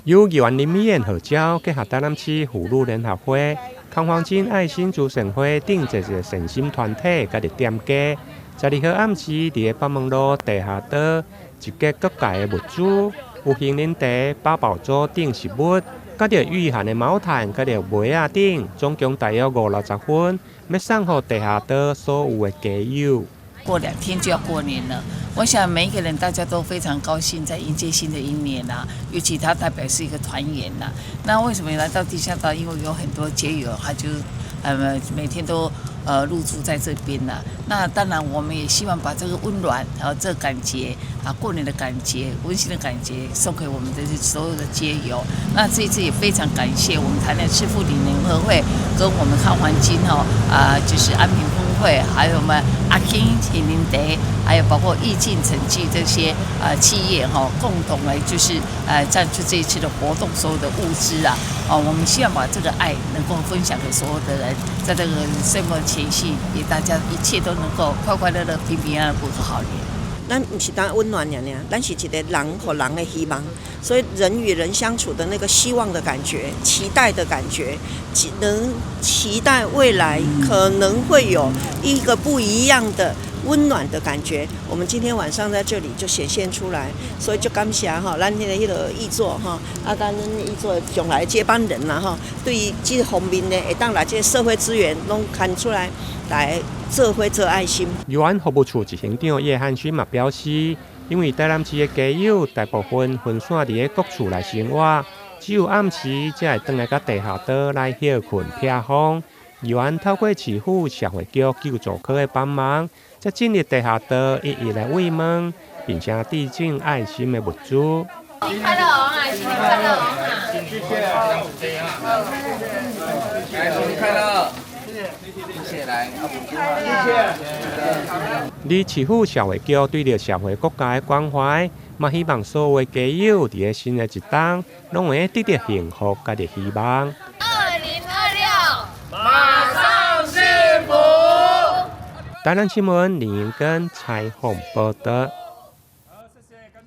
由議員林美燕號召，結合台南市婦女聯合會、康黃金愛心慈善會等濟濟善心團體，佮店家，12號暗時佇北門路地下道集結各界的物資，有杏仁茶、八寶粥等食物，佮著御寒的毛毯，佮著被仔等，總共大約五六十份，欲送予地下道所有的街友。過2天就要過年了，我想每一個人大家都非常高興，在迎接新的一年啦。尤其它代表是一個團圓啦。那為什麼來到地下道？因為有很多街友，他就每天都入住在這邊啦。那當然，我們也希望把這個溫暖和這個感覺啊，過年的感覺、溫馨的感覺送給我們的所有的街友。那這一次也非常感謝我們台南市婦女聯合會跟我們康環金吼啊，就是安平分會，還有我們阿金杏仁茶，還有包括意境城際這些企業哈，共同來就是贊助這一次的活動所有的物資啊。哦，我們希望把這個愛能夠分享給所有的人，在這個歲末前夕，也大家一切都能夠快快樂樂、平平安安過個好年。咱毋是單溫暖爾爾，咱是一個人予人的希望，所以人與人相處的那個希望的感覺、期待的感覺，能期待未來可能會有一個不一樣的溫暖的感覺。我們今天晚上在這裡就顯現出來，所以就感謝吼，咱彼個議座吼，啊，咱議座將來接班人啦吼，對於這個方面呢，會當來這個社會資源攏牽出來來做伙做愛心。右安服務處執行長葉漢勳嘛表示，因為台南市的街友大部分分散佇各處來生活，只有暗時才會轉來到地下道來歇睏避風。右安透過市府社會局救助課的幫忙，才進入地下道一一來慰問，並且遞贈愛心的物資。新年快樂啊！新年快樂啊！謝謝，來，新年快樂！謝謝來，謝謝。而市府社會局對著社會各界的關懷，嘛希望所有的街友佇咧新的一冬，攏會得著幸福佮希望。 2026，馬上幸福。台南新聞林英根採訪報導。